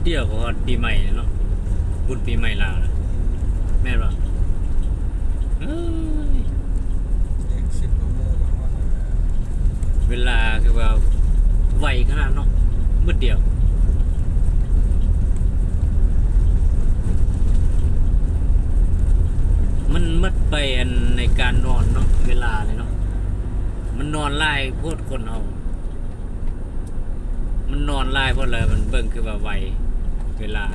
ດຽວກໍຮອດປີໃໝ່ແລ້ວເນາະ, ບຸນປີໃໝ່ລາວນະ ແມ່ນບໍ່? ເອີຍ ອີກສິບກວ່າມື້ກໍຮອດແລ້ວ. ເວລາຄືວ່າໄວຂະໜາດເນາະ, ບຶດດຽວ. ມັນໝົດໄປອັນໃນການນອນເນາະ, ເວລານີ້ເນາະ, ມັນນອນຫຼາຍໂພດຄົນເຮົາ. ມັນນອນຫຼາຍໂພດແລ້ວ ມັນເບິ່ງຄືວ່າໄວເວລາ.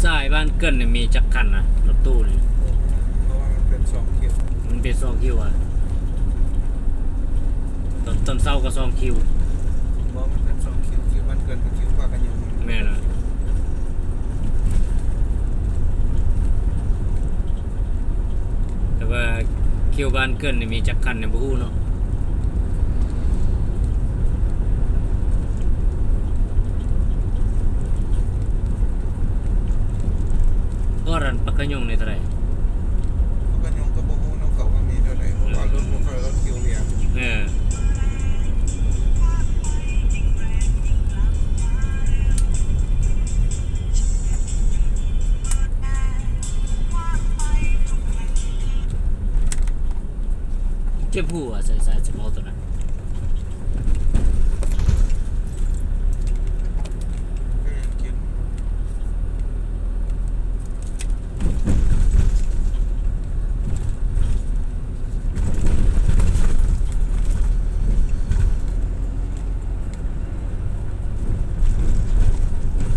ສາຍບ້ານເກີນນີ້ມີຈັກຄັນນະ ລົດຕູ້ນີ້? ເພາະວ່າມັນເປັນສອງຄິວ ມັນເປັນສອງຄິວອະ. ຕອນ ຕອນເຊົ້າກໍສອງຄິວ. ບໍ່ ມັນເປັນສອງຄິວ, ຄິວບ້ານເກີນກັບຄິວພາກກະຍຸງ. ແມ່ນລະ. ແຕ່ວ່າຄິວບ້ານເກີນນີ້ມີຈັກຄັນນີ້ບໍ່ຮູ້ເນາະ. ຮອດອັນປາກກະຍົງນີ້ເທົ່າໃດ? ປາກກະຍົງກໍບໍ່ຮູ້ນຳເຂົາວ່າມີເທົ່າໃດ ເພາະວ່າລົດບໍ່ຄ່ອຍຮອດຄິວວຽງ. ເອີ. ເຈັບຫົວ ໃສ່ ໃສ່ສະເໝາໂຕນັ້ນ.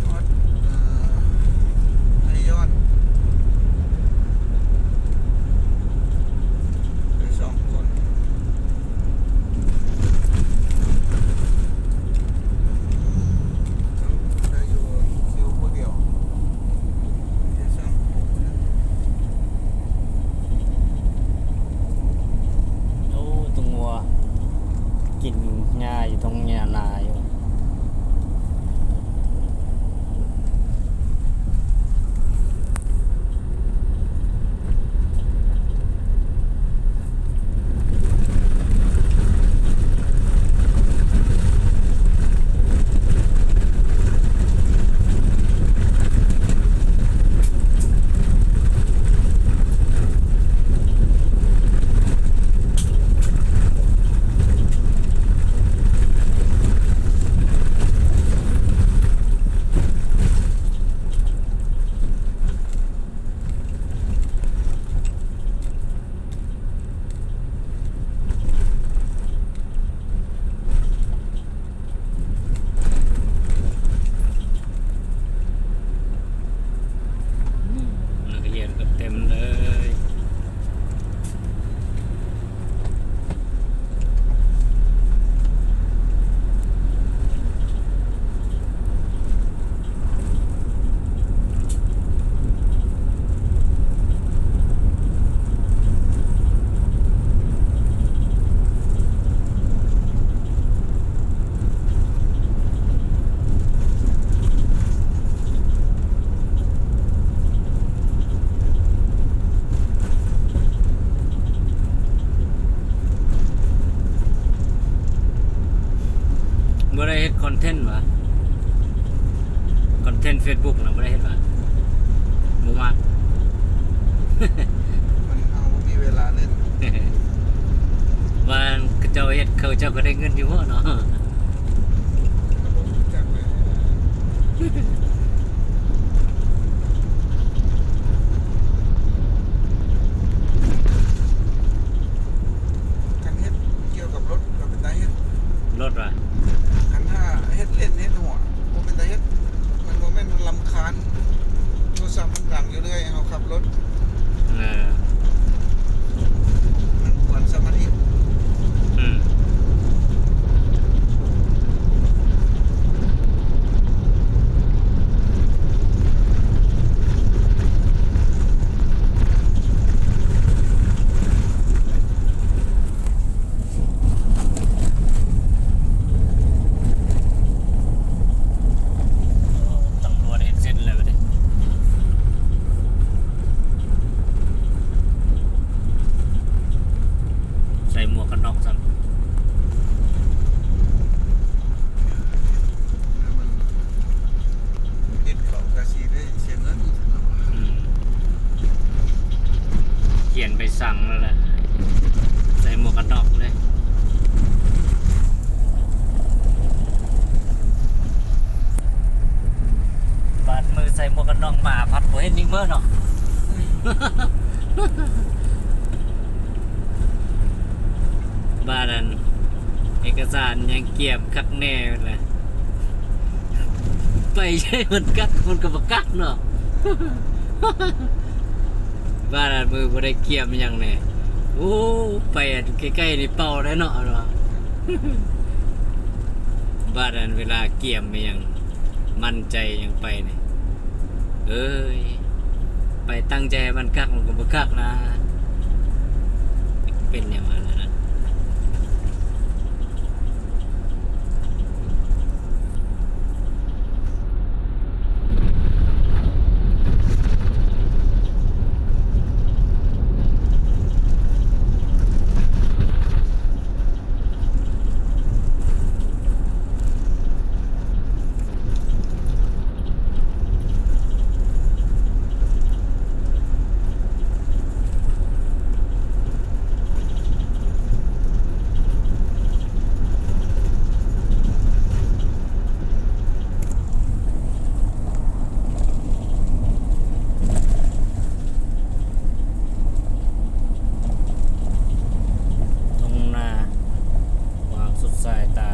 ຮອດ ເອີ ໄຊຍ້ອນ ໄປສອງຄົນ ໄດ້ຢູ່ຄິວຜູ້ດຽວ. ໂອ້ ຕົວງົວກິນຫຍ້າຢູ່ທົ່ງຫຍ້ານາຢູ່. ເ ເຮັດຄອນເທັນຫວາ? ຄອນເທັນເຟສບຸກນະ ບໍ່ໄດ້ເຮັດຫວາ? ບໍ່ມັກ. ມັນ ເຮົາບໍ່ມີເວລາເລີຍ. ວ່າເຂົາເຈົ້າເຮັດ ເຂົາເຈົ້າກໍໄດ້ເງິນຢູ່ບໍເນາະ? ຄັນເຮັດກ່ຽວກັບລົດກໍເປັນຕາເຮັດ. ລົດຫວາ? ຄັນຖ້າເຮັດຫຼິ້ນເຮັດຫົວ ບໍ່ເປັນຕາເຮັດ. ມັນບໍ່ແມ່ນລຳຄານ ໂທລະສັບມັນດັງຢູ່ເລື້ອຍ ເຮົາຂັບລົດ. ເອີ ມັນກວນສະມາທິ. ອືມ. ຕຳຫຼວດເຮັດເຊັນແລ້ວບັດນີ້ ໃສ່ໝວກກັນນັອກຊ້ຳ. ມັນຜິດເຂົາກະຊິໄດ້ເສຍເງິນເນາະ. ອືມ. ຂຽນໃບສັ່ງແລ້ວແຫຼະ ໃສ່ໝວກກັນນັອກເລີຍ. ບາດມື້ໃສ່ໝວກກັນນັອກມາ ພັດບໍ່ເຫັນອີກເບີເນາະ. ບາດນັ້ນ ເອກະສານຍັງກຽມຄັກແນ່ແຫຼະ. ໄປໃຊ້ມັນກັກ ມັນກໍບໍ່ກັກເນາະ. ບາດນັ້ນມື້ບໍ່ໄດ້ກຽມຫຍັງແນ່. ໂອ້ ໄປອັນໃກ້ໆນີ້ເປົ່າໄດ້ເນາະ ວ່າ. ບາດນັ້ນເວລາກຽມອີ່ຫຍັງ ໝັ້ນໃຈຫຍັງໄປນີ້ ເອີຍ ໄປຕັ້ງໃຈໃຫ້ມັນຄັກ ມັນກໍບໍ່ຄັກນະ. ເປັນຫຍັງວ່ານັ້ນນະ. ທົ່ງນາ ກວ້າງສຸດສາຍຕາ.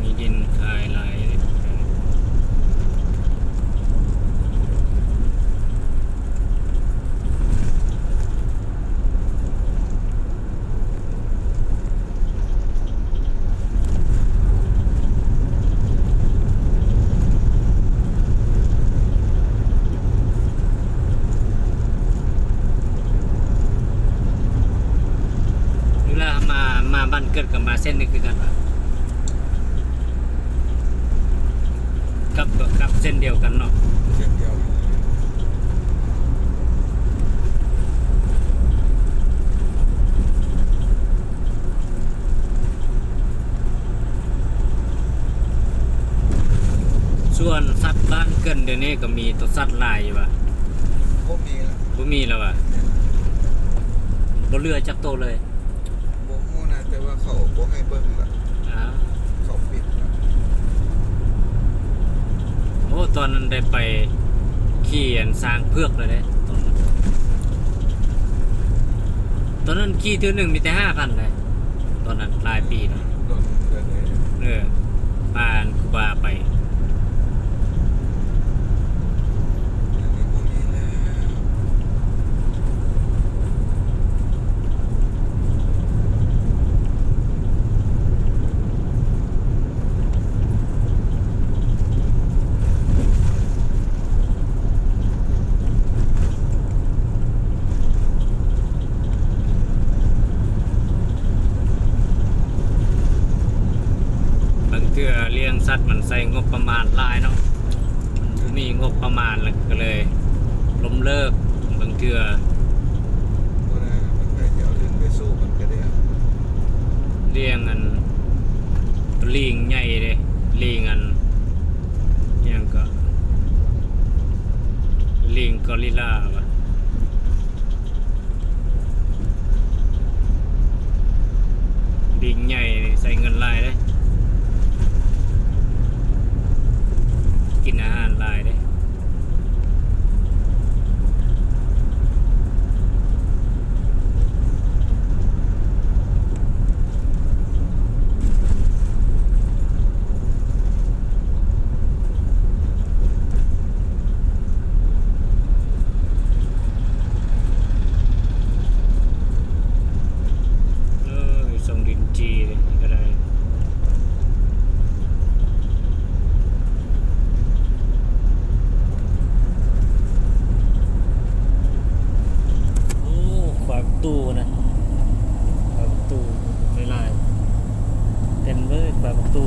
ມີດິນຂາຍຫຼາຍເດ້. ເວລາມາ ມາບ້ານເກີດກໍມາເສັ້ນນີ້ຄືກັນຫວາ? ກັບ ກັບເສັ້ນດຽວກັນເນາະ. ເສັ້ນດຽວ. ສ່ວນສັດບ້ານເກີດດຽວນີ້ກໍມີຕົວສັດຫຼາຍຢູ່ຫວາ? ບໍ່ມີແລ້ວ. ບໍ່ມີແລ້ວຫວາ? ແມ່ນ. ບໍ່ເຫຼືອຈັກໂຕເລີຍ. ບໍ່ຮູ້ນະ ແຕ່ວ່າເຂົາບໍ່ໃຫ້ເບິ່ງລະ ອ່າ ເຂົາປິດລະ. ໂອ້ ຕອນນັ້ນໄດ້ໄປຂີ່ອັນຊ້າງເຜືອກແລ້ວເດ້ ຕອນນັ້ນ ຕອນນັ້ນຂີ່ເທື່ອໜຶ່ງມີແຕ່ຫ້າພັນເດ້ ຕອນນັ້ນຫຼາຍປີແລ້ວ. ເອີ ພາຄູບາໄປ. ບາງເທື່ອລ້ຽງສັດມັນໃຊ້ງົບປະມານຫຼາຍເນາະ ມັນບໍ່ມີງົບປະມານ ແລ້ວກໍເລີຍລົ້ມເລີກບາງເທື່ອ. ລ້ຽງອັນ ລີງໃຫຍ່ເດ້ ລີງອັນ ອີຫຍັງກໍ ລີງກໍຣິລລາຫວາ. ລີງໃຫຍ່ນີ້ໃຊ້ເງິນຫຼາຍເດ້ ກິນອາຫານຫຼາຍເດ້. ເອີ ສົ່ງດິນຈີ່ນີ້ກໍໄດ້. ໂອ້ ຄວາຍບັກຕູນະ ຄວາຍບັກຕູຫຼາຍໆ ເຕັມເລີຍ ຄວາຍບັກຕູ.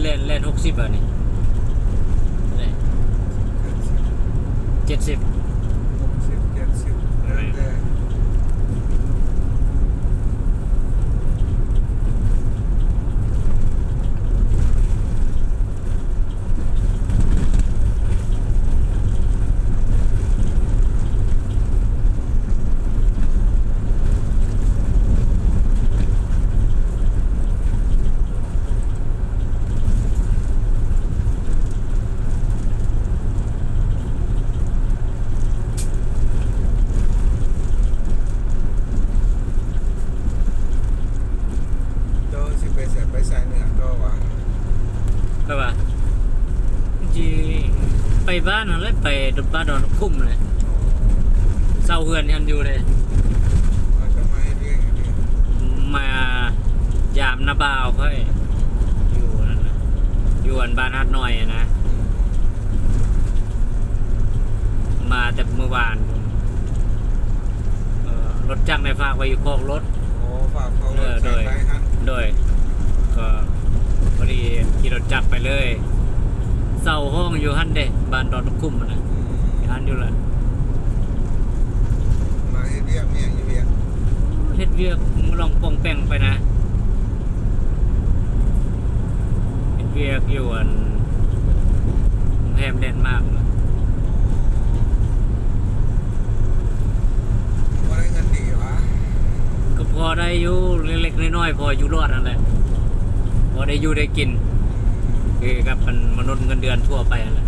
ແລ່ນ ແລ່ນຫົກສິບ ອັນນີ້ ເຈັດສິບ ຫົກສິບ ເຈັດສິບ ແລ້ວແຕ່. ເຈົ້າຊິໄປໃສ ໄປສາຍເໜືອຕໍ່ຫວາ? ຂ້ອຍວ່າ ຊິໄປບ້ານຫັ້ນແຫຼະ ໄປບ້ານດອນຂຸມແຫຼະ ເຊົ່າເຮືອນຫັ້ນຢູ່ເດ້. ມາຢາມນ້າບ່າວຂ້ອຍ ຢູ່ນັ້ນນະ ຢູ່ອັນບ້ານຫາດນ້ອຍຫັ້ນນະ ມາແຕ່ມື້ວານ. ເອີ ລົດຈັກໄດ້ຝາກໄວ້ຢູ່ຄອກລົດ. ໂອ້ ຝາກເຂົາ ເອີ ໂດຍ ໂດຍ ກໍພໍດີຂີ່ລົດຈັກໄປເລີຍ ເຊົ່າຫ້ອງຢູ່ຫັ້ນເດ້ ບ້ານດອນຂຸມຫັ້ນນະ ອືມ ຢູ່ຫັ້ນຢູ່ລະ. ມາເຮັດວຽກ ມາຫຍັງຢູ່ວຽກ? ເຮັດວຽກມາລອງປ່ອງແປງໄປນະ ເຮັດວຽກຢູ່ອັນໂຮງແຮມແດນມາກນະ. ບໍ່ໄດ້ເງິນດີຫວາ? ກໍພໍໄດ້ຢູ່ ເລັກໆນ້ອຍໆ ພໍຢູ່ລອດຫັ້ນແຫຼະ ພໍໄດ້ຢູ່ໄດ້ກິນ ຄືກັບອັນມະນຸດເງິນເດືອນທົ່ວໄປຫັ້ນແຫຼະ.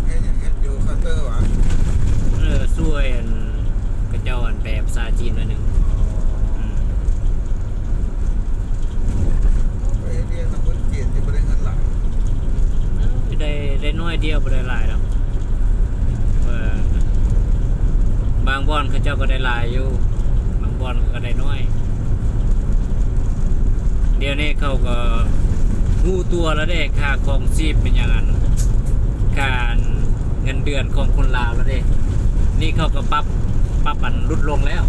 ເຮັດຫຍັງ? ເຮັດຢູ່ເຄົາເຕີຫວາ? ເອີ ຊ່ວຍອັນເຂົາເຈົ້າອັນແປພາສາຈີນໜ້ອຍໜຶ່ງ. ອໍ ອືມ. ໄປເຮັດວຽກນຳຄົນຈີນທີ່ບໍ່ໄດ້ເງິນຫຼາຍ. ໄດ້ ໄດ້ໜ້ອຍດຽວ ບໍ່ໄດ້ຫຼາຍດອກ. ເອີ ບາງບ່ອນເຂົາເຈົ້າກໍໄດ້ຫຼາຍຢູ່ ບາງບ່ອນກໍໄດ້ໜ້ອຍ. ດຽວນີ້ເຂົາກໍຮູ້ຕົວແລ້ວເດ້ ຄ່າຄອງຊີບເປັນຫຍັງ ອັນ ຄ່າເງິນເດືອນຂອງຄົນລາວແລ້ວເດ້. ນີ້ເຂົາກໍປັບ ປັບ ປັນຫຼຸດລົງແລ້ວ.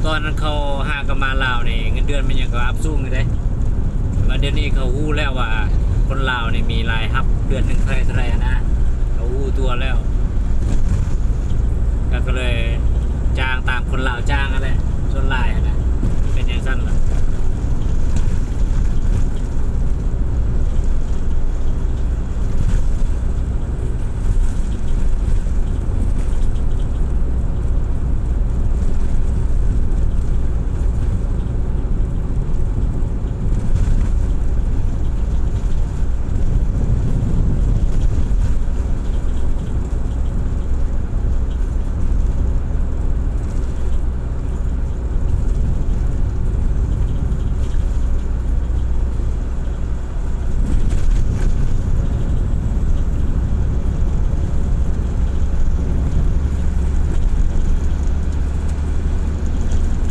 ຕອນເຂົາຫາກັບມາລາວນີ້ ເງິນເດືອນມັນຍັງກໍອັບສູງຢູ່ເດ້. ແຕ່ວ່າດຽວນີ້ເຂົາຮູ້ແລ້ວວ່າຄົນລາວນີ້ມີລາຍຮັບເດືອນໜຶ່ງເທົ່າໃດເທົ່າໃດຫັ້ນນະ ເຂົາຮູ້ຕົວແລ້ວ ກໍ ກໍເລີຍຈ້າງຕາມຄົນລາວຈ້າງຫັ້ນແຫຼະ ສ່ວນຫຼາຍຫັ້ນນະ ເປັນຈັ່ງຊັ້ນລະ.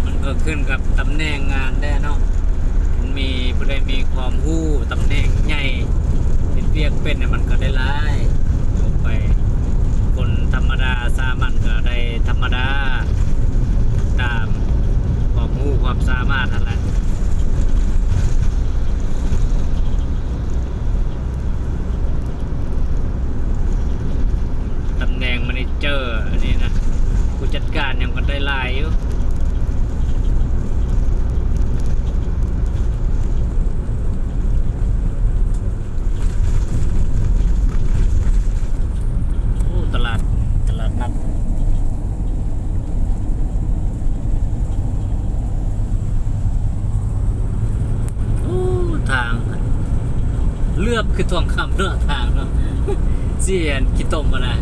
ມັນກໍຂຶ້ນກັບຕຳແໜ່ງງານແດ່ເນາະ ມີຜູ້ໃດມີຄວາມຮູ້ຕຳແໜ່ງໃຫຍ່ ເຮັດວຽກເປັນ ມັນກໍໄດ້ຫຼາຍ ອອກໄປ ຄົນທຳມະດາສາມັນກໍໄດ້ທຳມະດາ ຕາມຄວາມຮູ້ຄວາມສາມາດຫັ້ນແຫຼະ. ຕຳແໜ່ງມາເນເຈີອັນນີ້ນະ ຜູ້ຈັດການຫຍັງກໍໄດ້ຫຼາຍຢູ່. ໂອ້ ຕະຫຼາດ ຕະຫຼາດນັດ ໂອ້ ທາງເຫຼືອບຄືທອງຄຳເນາະ ທາງເນາະ ສຽນຂີ້ຕົມຫັ້ນນະ.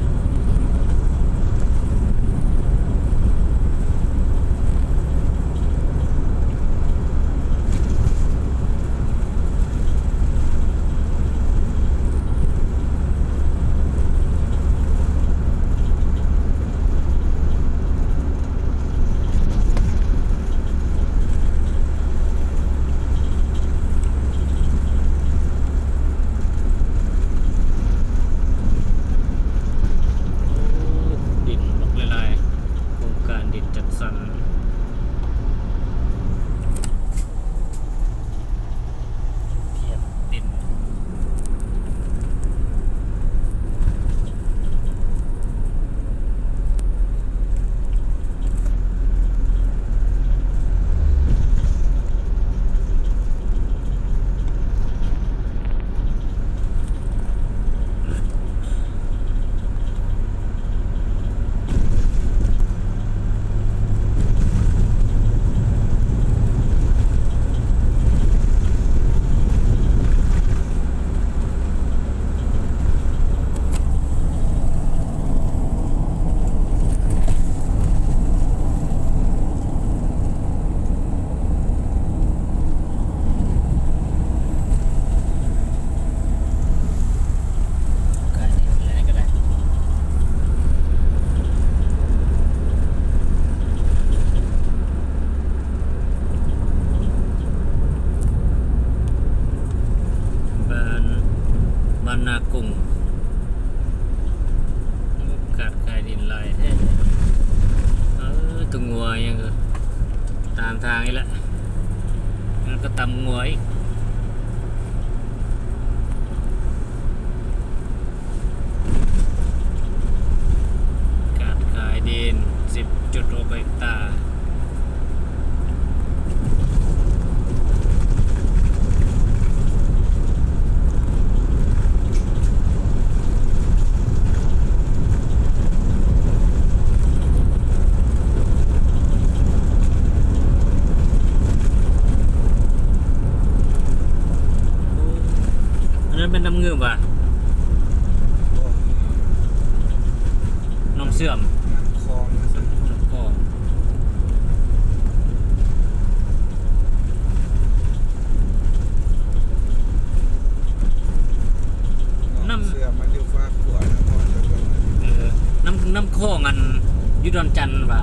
ໂອ້ ດິນບັກຫຼາຍໆ ໂຄງການດິນຈັດສັນ ທຽບດິນ. ບ້ານ ບ້ານນາກົງ ກາດຂາຍດິນຫຼາຍແທ້. ເອີ ຕົວງົວຫຍັງກໍຕາມທາງນີ້ແຫຼະ ມັນກໍຕຳງົວອີກ. ກາດຂາຍດິນ ສິບຈຸດຫົກເຮັກຕາ. ອັນນັ້ນແມ່ນນ້ຳງື່ມຫວາ? ບໍ່ ໜອງເຊື່ອມ ນ້ຳຄອງ ນ້ຳຄອງ ນ້ຳ ນ້ຳເຊື່ອມມັນຢູ່ຟາກຂວານະ ເອີ ນ້ຳ ນ້ຳຂອງອັນຢູ່ດອນຈັນຫວາ?